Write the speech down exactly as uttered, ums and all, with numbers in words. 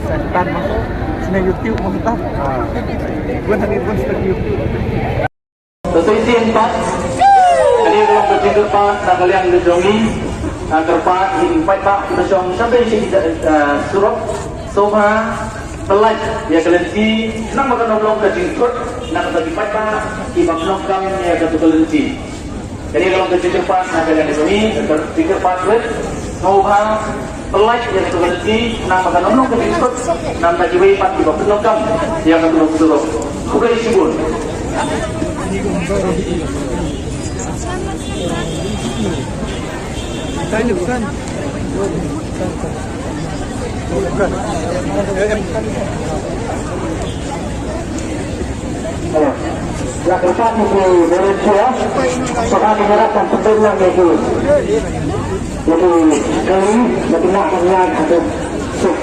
Setan masuk sini YouTube mantap. Bukan hanya bukan YouTube. Totoi sien pat. Kane ka long ka jingkyrpad na ka liang ka jong ngi. Ka kyrpad in paidbah kiba shong sha bynta shi surok sngewbha pyllait ïa ka lynti, khnang ba kan ym long ka jingkut na ka bynta ki paidbah kiba pynlong kam ïa katu ka lynti. Kane ka long ka jingkyrpad na ka liang ka jong ngi, ka jingkyrpad rit sngewbha pyllait ïa katu ka lynti, khnang ba kan ym long ka jingkut na ka bynta kiwei pat kiba pynlong kam ïa katu ka surok. Khublei shibun. La kyrpad ïa ki volunteer, sngewbha ki ïarap ban pyndep lang ïa ki, ïa ki kali, ïa ki nah ban ïaid haduh suk.